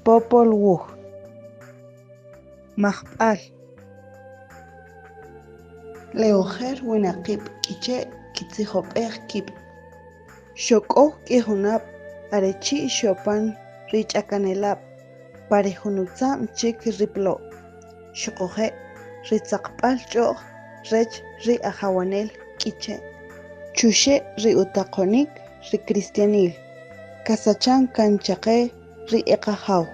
Popol Wuj Majb'al Le ojer winaqib' K'iche' kitzijob'ej kib'. Xok'ow k'i junab' are chi' xo'pan ri ch'akanelab' pa ri jun utza'm chik ri plo, xuquje' ri tzaqb'al ch'o'j rech ri ajawanel K'iche'. Chuxe' ri utaqonik ri cristianil, kasachan kan chaqe ri e qajaw.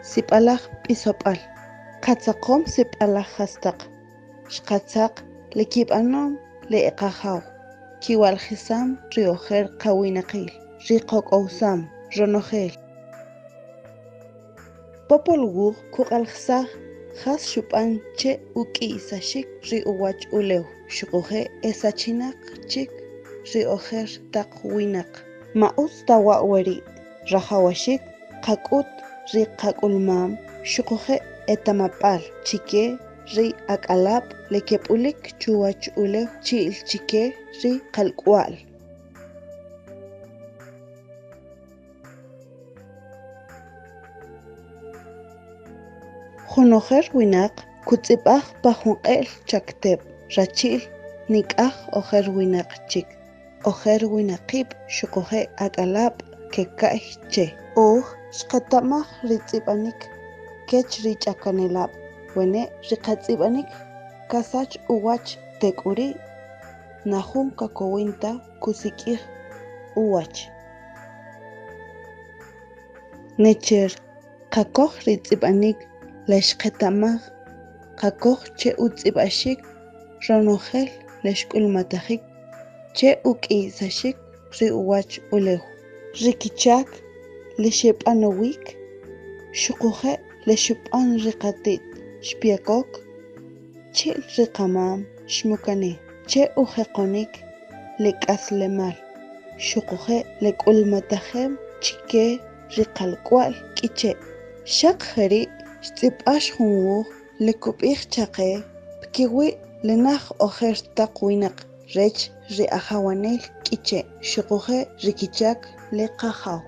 Sib'alaj b'isob'al, qatzaqom sib'alaj jastaq, xqatzaq le kib'anom le e qajaw, kiwa'ljisam ri ojer qawinaqil, ri qok'owsam ronojel. Popol Wuj kuq'alajisaj jas xub'an che uk'iyisaxik ri uwach ulew xuquje' e sachinaq chik ri ojer taq winaq. Ma utz ta wa' weri', rajawaxik qak'ut ri qak'ulmam xuquje' eta'mab'al chike ri ak'alab' le keb'ulik chuwach ulew chi'l chike ri qalk'wa'l. Jun ojer winaq kutz'ib'aj pa jun q'e'l chakteb' rachi'l nik'aj ojer winaq chik, ojer winaqib' xuquje' ak'alab' keka'y che. Oj xqeta'maj ri tz'ib'anik kech ri ch'akanelab', wene' ri qatz'ib'anik kasach uwach tek'uri' najun kakowin ta kusik'ij uwach. Necher qakoj ri tz'ib'anik le xqeta'maj qakoj che utz'ib'axik ronojel le xk'ulmatajik che uk'iyisaxik ri uwach ulew, ri kichak le xeb'anowik xuquje' le xub'an ri qati't Xpyakok chi'l ri qamam Xmukane che ujeqonik le k'aslemal xuquje' le k'ulmatajem chike ri qalk'wa'l K'iche'. Xaq jeri' xtz'ib'ax jun wuj le kub'ij chaqe pkiwi' le naj ojer taq winaq rech ri ajawanel K'iche' xuquje' ri kichak le qajaw.